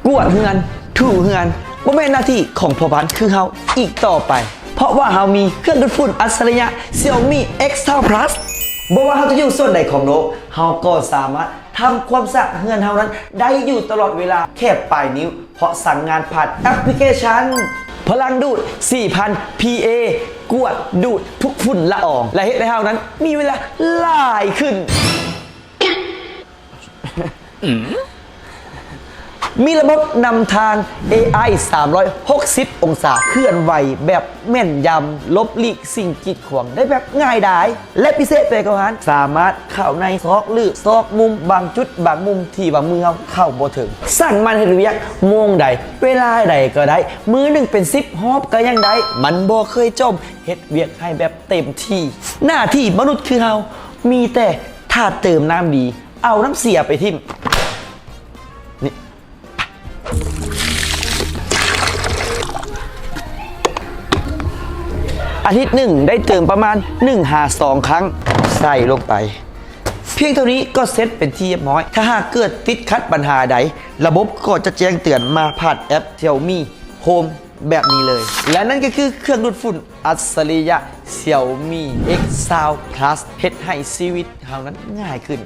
ກວດເຮືອນ, ຖູເຮືອນ ບໍ່ແມ່ນໜ້າທີ່ຂອງພໍ່ບ້ານຄືເຮົາອີກຕໍ່ໄປ, ເພາະວ່າເຮົາມີເຄື່ອງດູດຝຸ່ນອັດສະລິຍະ Xiaomi X Sound Plus. ບໍ່ວ່າເຮົາຈະຢູ່ສ່ວນໃດຂອງໂລກ, ເຮົາກໍສາມາດທຳຄວາມສະອາດເຮືອນເຮົານັ້ນໄດ້ຢູ່ຕະຫຼອດເວລາແຄ່ປາຍນິ້ວ, ເພາະສັ່ງງານຜ່ານແອັບພລິເຄຊັນ. ພະລັງດູດສີ່ພັນ PA ກວດດູດທຸກຝຸ່ນລະອອງ ແລະ ເຮັດໃຫ້ເຮົານັ້ນມີເວລາຫຼາຍຂຶ້ນ. ມີລະບົບນຳທາງ ເອໄອ ສາມຮ້ອຍຫົກສິບອົງສາ ເຄື່ອນໄຫວແບບແມ່ນຢຳ, ຫຼົບຫຼີກສິ່ງກີດຂວາງໄດ້ແບບງ່າຍດາຍ ແລະ ພິເສດໄປກວ່ານັ້ນ, ສາມາດເຂົ້າໃນຊອກລຶກ ຊອກມຸມ, ບາງຈຸດບາງມຸມທີ່ວ່າມືເຮົາເຂົ້າບໍ່ເຖິງ. ສັ່ງມັນເຮັດວຽກໂມງໃດ ເວລາໃດກໍໄດ້, ມື້ໜຶ່ງເປັນສິບຮອບກໍຍັງໄດ້, ມັນບໍ່ເຄີຍຈົ່ມ, ເຮັດວຽກໃຫ້ແບບເຕັມທີ່. ໜ້າທີ່ມະນຸດຄືເຮົາ ມີແຕ່ຖ້າເຕີມນ້ຳດີ ເອົານ້ຳເສຍໄປຖິ້ມ. ນີ້ ອາທິດໜຶ່ງໄດ້ເຕີມປະມານໜຶ່ງຫາສອງຄັ້ງ ໃສ່ລົງໄປ. ພຽງເທົ່ານີ້ກໍເສັດເປັນທີ່ຮຽບຮ້ອຍ. ຖ້າຫາກເກີດຕິດຂັດບັນຫາໃດ, ລະບົບກໍຈະແຈ້ງເຕືອນມາຜ່ານແອັບ Xiaomi Home ແບບນີ້ເລີຍ. ແລະ ນັ້ນກໍຄືເຄື່ອງດູດຝຸ່ນອັດສະລິຍະ Xiaomi X Sound Plus ເຮັດໃຫ້ຊີວິດເຮົານັ້ນງ່າຍຂຶ້ນ.